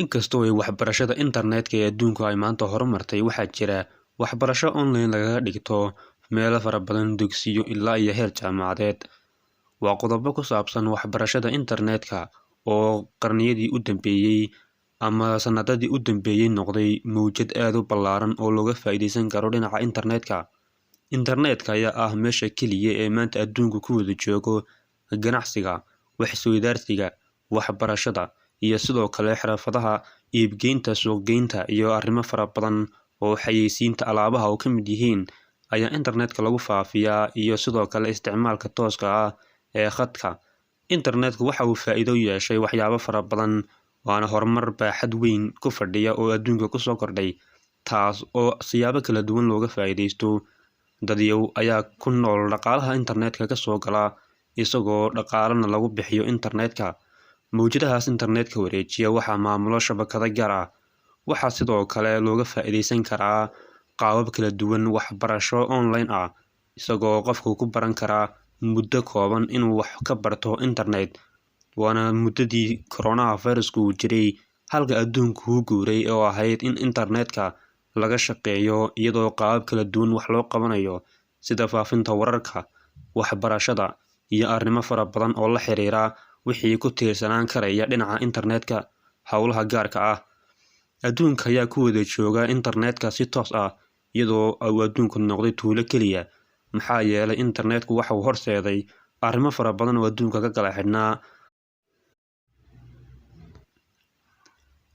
Inkastoo ay waxbarashada internetka ee adduunku ay maanta horumartay, waxaa jira waxbarasho online lagaga dhigto meelo fara badan, dugsiyo ilaa iyo heer jaamacadeed. Waa qodobo ku saabsan waxbarashada internetka oo qarniyadii u dambeeyey ama sanadadii u dambeeyey noqday mowjad aad u ballaaran oo looga faa'iideysan karo dhinaca internetka. Internetka ayaa ah meesha keliya ee maanta adduunku ku wada joogo ganacsiga, wax isweydaarsiga, waxbarashada iyo sidoo kale xirfadaha iibgeynta, suuqgeynta iyo arrimo fara badan oo xayeysiinta alaabaha oo ka mid yihiin ayaa internetka lagu faafiyaa, iyo sidoo kale isticmaalka tooska ah ee khadka. Internetku waxa uu faa'iido u yeeshay waxyaabo fara badan, waana horumar baaxad weyn ku fadhiya oo adduunka kusoo kordhay, taas oo siyaabo kala duwan looga faa'iideysto. Dadyow ayaa ku nool dhaqaalaha internetka kasoo gala, isagoo dhaqaalana lagu bixiyo internetka. Mawjadahaas internetka wareejiya waxaa maamulo shabakado gaar ah. Waxaa sidoo kale looga faa'iideysan karaa qaabab kala duwan waxbarasho online ah, isagoo qofku ku baran karaa muddo kooban inuu wax ka barto internet. Waana muddadii coronaha virusku uu jiray halka adduunku u guuray oo ahayd in internetka laga shaqeeyo, iyadoo qaabab kala duwan wax loo qabanayo, sida faafinta wararka, waxbarashada iyo arrimo fara badan oo la xiriira wixii ku tiirsanaan karaya dhinaca internetka. Howlaha gaarka ah adduunka ayaa ku wada jooga internetka si toos ah, iyadoo uu adduunku noqday tuulo keliya, maxaa yeelay internetku waxa uu horseeday arrimo fara badan oo adduunka ka kala xidhnaa.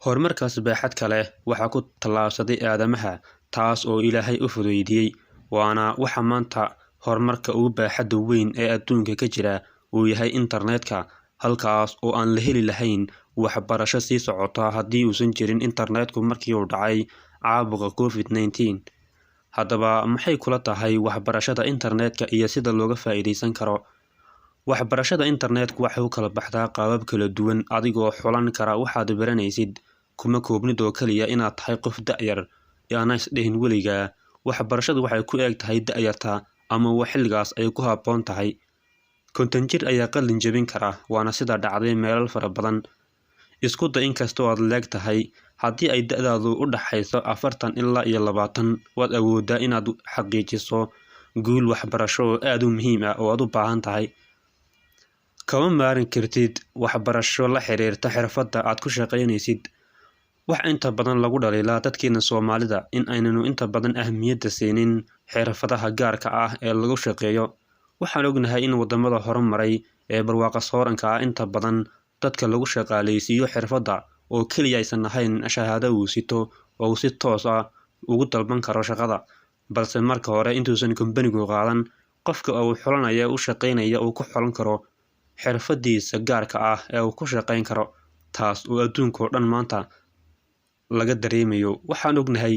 Horumarkaas baaxad kale waxaa ku tallaabsaday aadamaha, taas oo Ilaahay u fududeydiyey, waana waxa maanta horumarka ugu baaxadda weyn ee adduunka ka jira uu yahay internetka, halkaas oo aan la heli lahayn waxbarasho sii socota haddii uusan jirin internetku markii uu dhacay caabuqa COVID-19. Haddaba, maxay kula tahay waxbarashada internetka iyo sida looga faa'iideysan karo? Waxbarashada internetku waxay u kala baxdaa qaabab kala duwan, adigoo xulan kara waxaad baranaysid. Kuma koobnid oo kaliya inaad tahay qof da'yar aana isdhihin weligaa waxbarashadu waxay ku eg tahay da'yarta ama wa xilligaas ay ku habboon tahay. 50 jir ayaa qalin jebin kara, waana sida dhacday meelal fara badan. Isku day inkastoo aad leeg tahay, haddii ay da'daadu u dhaxayso 40 ilaa iyo 20, waad awooddaa inaad xaqiijiso guul waxbarasho oo aad u muhiim ah oo aad u baahan tahay. Kama maarin kartid waxbarasho la xiriirta xirfadda aad ku shaqaynaysid. Wax inta badan lagu dhaliilaa dadkeena Soomaalida in aynanu inta badan ahmiyadda siinin xirfadaha gaarka ah ee lagu shaqeeyo. Waxaan ognahay in wadamada horumaray ee barwaaqa sooranka ah inta badan dadka lagu shaqaaleysiiyo xirfadda oo keliya aysan ahayn shahaado uu sito oo uu si toos ah ugu dalban karo shaqada, balse marka hore intuusan kombanigu qaadan qofka uu xulanaya u shaqeynaya uu ku xulan karo xirfadiisa gaarka ah ee uu ku shaqeyn karo, taas oo adduunka oo dhan maanta laga dareemayo. Waxaan ognahay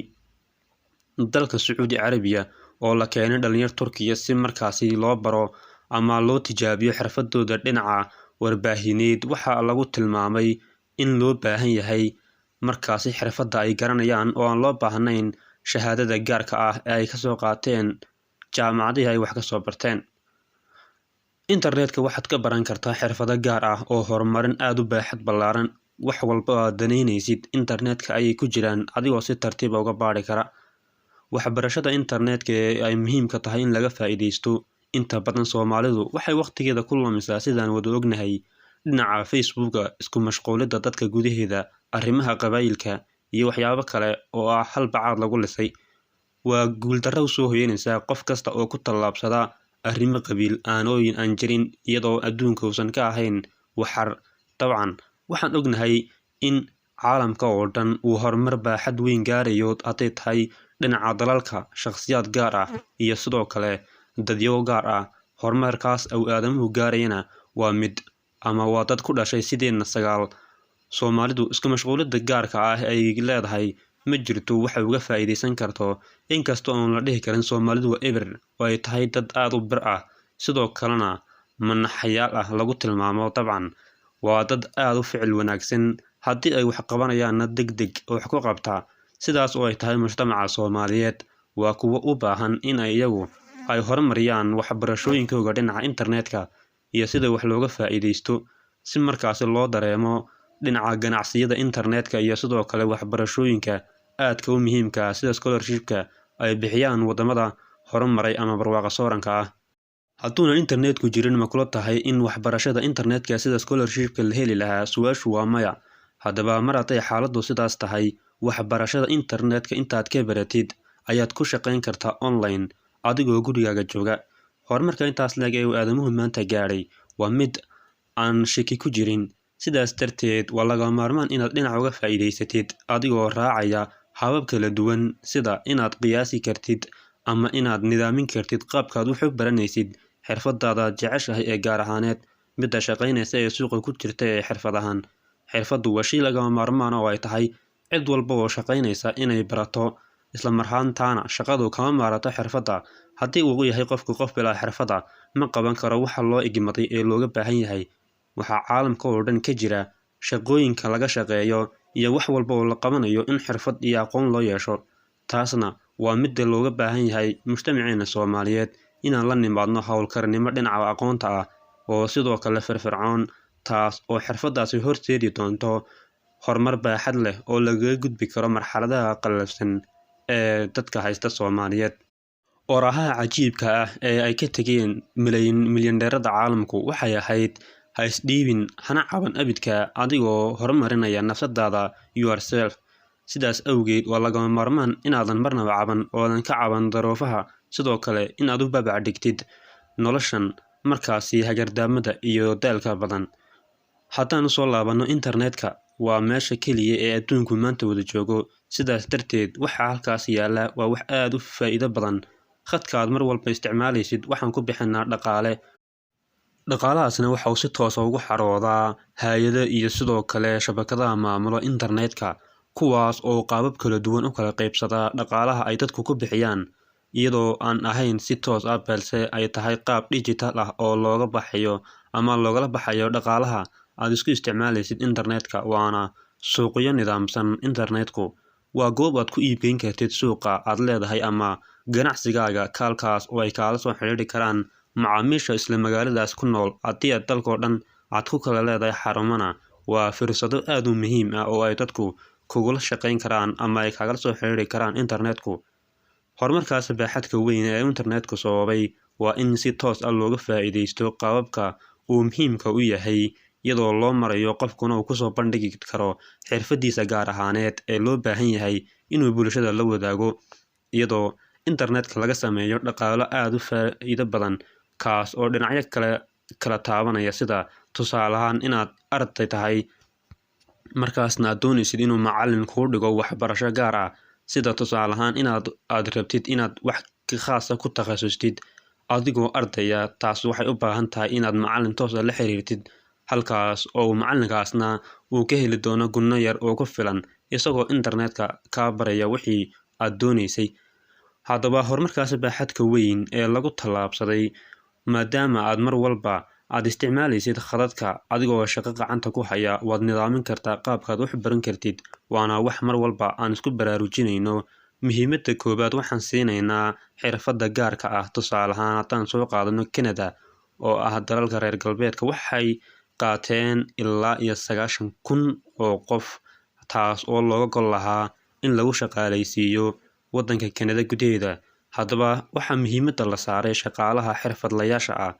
dalka Sacuudi Carabiya oo la keenay dhalinyar Turkiya si markaasi loo baro ama loo tijaabiyo xirfadooda dhinaca warbaahineed. Waxaa lagu tilmaamay in loo baahan yahay markaasi xirfadda ay garanayaan oo aan loo baahnayn shahaadada gaarka ah ee ay kasoo qaateen jaamacadihii ay wax ka soo barteen. Internetka waxaad ka baran kartaa xirfado gaar ah oo horumarin aad u baaxad ballaaran. Wax walba oo aad danaynaysid internetka ayay ku jiraan, adigoo si tartiiba uga baari kara. Waxbarashada internetka ee ay muhiimka tahay in laga faa'iideysto, inta badan Soomaalidu waxay waqtigeeda ku lumisaa, sidaan wada ognahay, dhinaca Facebooka, isku mashquulidda dadka gudaheeda, arrimaha qabaayilka iyo waxyaabo kale oo ah hal bacaad lagu lisay. Waa guuldarro usoo hoyanaysaa qof kasta oo ku tallaabsada arrimo qabiil, aanooyin aan jirin, iyadoo adduunka uusan ka ahayn waxar. Dabcan waxaan ognahay in caalamka oo dhan uu horumar baaxad weyn gaarayo, hadday tahay dhinaca dalalka, shakhsiyaad gaar ah iyo sidoo kale dadyo gaar ah. Horumarkaas uu aadamuhu gaarayana waa mid ama waa dad ku dhashay sideedna sagaal. Soomaalidu isku mashquulidda gaarka ah ay leedahay ma jirto waxay uga faa'iideysan karto, inkastoo aan la dhihi karin Soomaalidu waa eber oo ay tahay dad aad u bir ah, sidoo kalena manaxayaal ah lagu tilmaamo. Dabcan waa dad aad u ficil wanaagsan, haddii ay wax qabanayaanna deg deg wax ku qabtaa. Sidaas oo ay tahay, mujtamaca Soomaaliyeed waa kuwo u baahan in ay iyagu ay horumariyaan waxbarashooyinkooda dhinaca internetka iyo sida wax looga faa'iideysto, si markaasi loo dareemo dhinaca ganacsiyada internetka iyo sidoo kale waxbarashooyinka aadka u muhiimka ah sida scholarshipka ay bixiyaan wadamada horumaray ama barwaaqa sooranka ah. Hadduunan internetku jirin, ma kula tahay in waxbarashada internetka sida scholarshipka la heli lahaa? Su-aashu waa maya. Haddaba mar hadday xaaladdu sidaas tahay, waxbarashada internetka intaad ka baratid ayaad ku shaqayn kartaa online adigoo gurigaaga jooga. Horumarka intaas leeg ee uu aadamuhu maanta gaadhay waa mid aan shaki ku jirin. Sidaas darteed waa lagama maarmaan inaad dhinac uga faa'iidaysatid adigoo raacaya habab kala duwan, sida inaad qiyaasi kartid ama inaad nidaamin kartid qaabkaad wax u baranaysid, xirfadaada aad jeceshahay ee gaar ahaaneed, midda shaqaynaysa ee suuqa ku jirta ee xirfad ahaan. Xirfaddu waa shay lagama maarmaan oo ay tahay cid walba oo shaqaynaysa inay barato, isla marhaantaana shaqadu kama maarato xirfadda. Haddii uu yahay qofku qof bilaa xirfadda, ma qaban karo waxa loo igmaday ee looga baahan yahay. Waxaa caalamka oo dhan ka jira shaqooyinka laga shaqeeyo iyo wax walba oo la qabanayo in xirfad iyo aqoon loo yeesho. Taasna waa midda looga baahan yahay mujtamaceena Soomaaliyeed, inaan la nimaadno howlkarnimo dhinaca aqoonta ah oo sidoo kale firfircoon, taas oo xirfadaasi horseedi doonto horumar baaxad leh oo lagaga gudbi karo marxaladaha qallafsan ee dadka haysta Soomaaliyeed. Orahaha cajiibka ah ee ay ka tegeen milyandeerada caalamku waxay ahayd: ha isdhiibin, hana caban abidka, adigoo horumarinaya nafsadaada, yourself. Sidaas awgeed waa lagama maarmaan inaadan marnaba caban oodan ka caban daruufaha, sidoo kale in aad u babac dhigtid noloshan markaasi hagardaamada iyo daalka badan. Haddaan usoo laabanno internetka, waa meesha keliya ee adduunku maanta wada joogo. Sidaas darteed waxa halkaas yaalla waa wax aad u faa'iido badan. Khadka aad mar walba isticmaalaysid waxaan ku bixinaa dhaqaale. Dhaqaalahaasna waxa uu si toosa ugu xaroodaa hay-ado iyo sidoo kale shabakadaha maamulo internetka, kuwaas oo qaabab kala duwan u kala qaybsada dhaqaalaha ay dadku ku bixiyaan, iyadoo aan ahayn si toos ah balse ay tahay qaab digital ah oo looga baxayo ama loogala baxayo dhaqaalaha aad isku isticmaalaysid internetka. Waana suuqyo nidaamsan. Internetku waa goob aad ku iibgeyn kartid suuqa aad leedahay ama ganacsigaaga, kaalkaas oo ay kaala soo xidhiidhi karaan macaamiisha isla magaaladaas ku nool. Haddii aad dalkoo dhan aad ku kala leedahay xarumana, waa fursado aad u muhiim ah oo ay dadku kugula shaqayn karaan ama ay kaagala soo xidhiidhi karaan internetku. Horumarkaas baaxadka weyn ee internetku sababay waa in si toos ah looga faa'iidaysto qaababka uu muhiimka u yahay, iyadoo loo marayo qofkuna uu kusoo bandhigi karo xirfadiisa gaar ahaaneed ee loo baahan yahay inuu bulshada la wadaago, iyadoo internetka laga sameeyo dhaqaalo aad u faa'iido badan, kaas oo dhinacyo kale kala taabanaya, sida tusaale ahaan inaad arday tahay, markaasna aad doonaysid inuu macallin kuu dhigo waxbarasho gaar ah, sida tusaale ahaan inaad aad rabtid inaad wax khaasa ku takhasustid adigoo ardaya. Taas waxay u baahan tahay inaad macallin toos ah la xiriirtid, halkaas oo macallinkaasna uu ka heli doono gunno yar oo ku filan, isagoo internetka kaa baraya wixii aad doonaysay. Haddaba horumarkaas baaxadka weyn ee lagu tallaabsaday, maadaama aad mar walba aad isticmaalaysid khadadka adigoo shaqo gacanta ku haya, waad nidaamin kartaa qaabkaad wax baran kartid. Waana wax mar walba aan isku baraarujinayno. Muhiimadda koowaad waxaan siinaynaa xirfadda gaarka ah. Tusaale ahaan haddaan soo qaadano Canada oo ah dalalka reer galbeedka, waxay qaateen ilaa iyo 90,000 oo qof, taas oo looga gol lahaa in lagu shaqaalaysiiyo waddanka Canada gudaheeda. Haddaba waxaa muhiimadda la saaray shaqaalaha xirfadlayaasha ah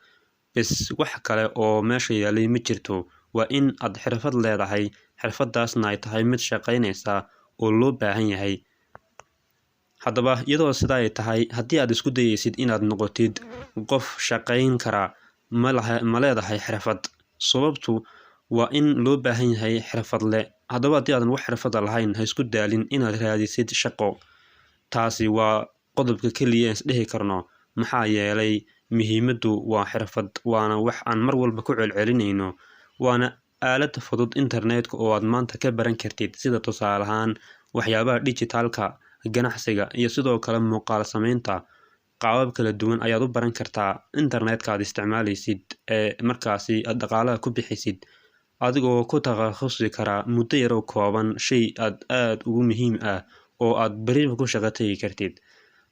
bes, wax kale oo meesha yaalay ma jirto. Waa in aad xirfad leedahay, xirfadaasna ay tahay mid shaqaynaysa oo loo baahan yahay. Haddaba iyadoo sidaa ay tahay, haddii aad isku dayaysid inaad noqotid qof shaqayn kara, ma leedahay xirfad? Sababtu waa in loo baahan yahay xirfadle. Haddaba haddii aadan wax xirfada lahayn, ha isku daalin inaad raadisid shaqo. Taasi waa qodobka keliya is dhihi karno, maxaa yeelay muhiimaddu waa xirfad, waana wax aan mar walba ku celcelinayno. Waana aalad fudud internetka oo aad maanta ka baran kartid, sida tusaale ahaan waxyaabaha digitalka, ganacsiga iyo sidoo kale muuqaal samaynta. Qaabab kala duwan ayaad u baran kartaa internetka aad isticmaalaysid ee markaasi aad dhaqaalaha ku bixisid, adigoo ku takhasusi karaa muddo yaroo kooban shay aad aad ugu muhiim ah oo aad beriba ku shaqo tegi kartid.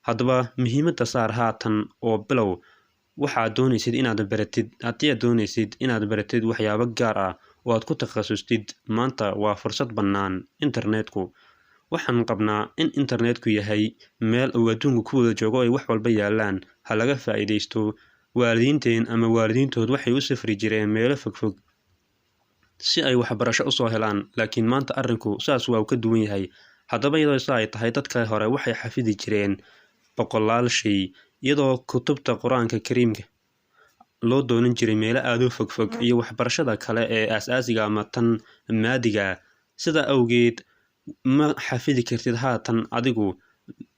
Haddaba muhiimadda saar haatan oo bilow waxaad doonaysid inaad baratid. Haddii aad doonaysid inaad baratid waxyaabo gaar ah oo aad ku takhasustid. Maanta waa fursad bannaan internetku. Waxaan qabnaa in internetku yahay meel uu adduunku ku wada joogo, ay wax walba yaalaan. Ha laga faa'iidaysto. Waalidiinteen ama waalidiintood waxay u safri jireen meelo fogfog si ay waxbarasho usoo helaan, laakiin maanta arrinku saas waa uu ka duwan yahay. Haddaba, iyadoo saa ay tahay, dadka hore waxay xafidi jireen boqolaal shay, iyadoo kutubta Qur-aanka Kariimka loo doonan jiray meelo aada u fogfog, iyo waxbarashada kale ee aas-aasiga ama tan maadiga. Sida awgeed, ma xafidi kartid haatan adigu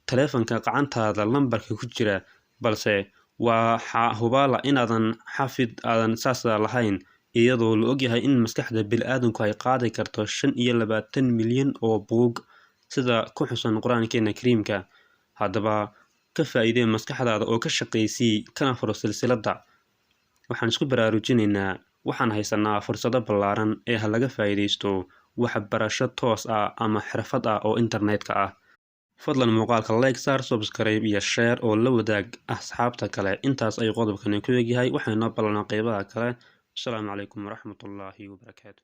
taleefanka gacantaada lambarka ku jira, balse waxaa hubaala inaadan xafid aadan saasa lahayn, iyadoo la ogyahay in maskaxda bili-aadanku ay qaadi karto 25 milyan oo buug, sida ku xusan Qur-aankeena Kariimka. Haddaba, ka faa'iidee maskaxdaada oo ka shaqaysii, kana furo silsiladda. Waxaan isku baraarujinaynaa, waxaan haysanaa fursado ballaaran ee ha laga faa'iidaysto waxbarasho toos ah ama xirfad ah oo internetka ah. Fadlan muuqaalka like saar, subscribe iyo share, oo la wadaag asxaabta kale. Intaas ayuu qodobkani ku egyahay. Waxaynu noo ballanaa qeybaha kale. Asalaamu calaykum waraxmatullaahi wabarakaatu.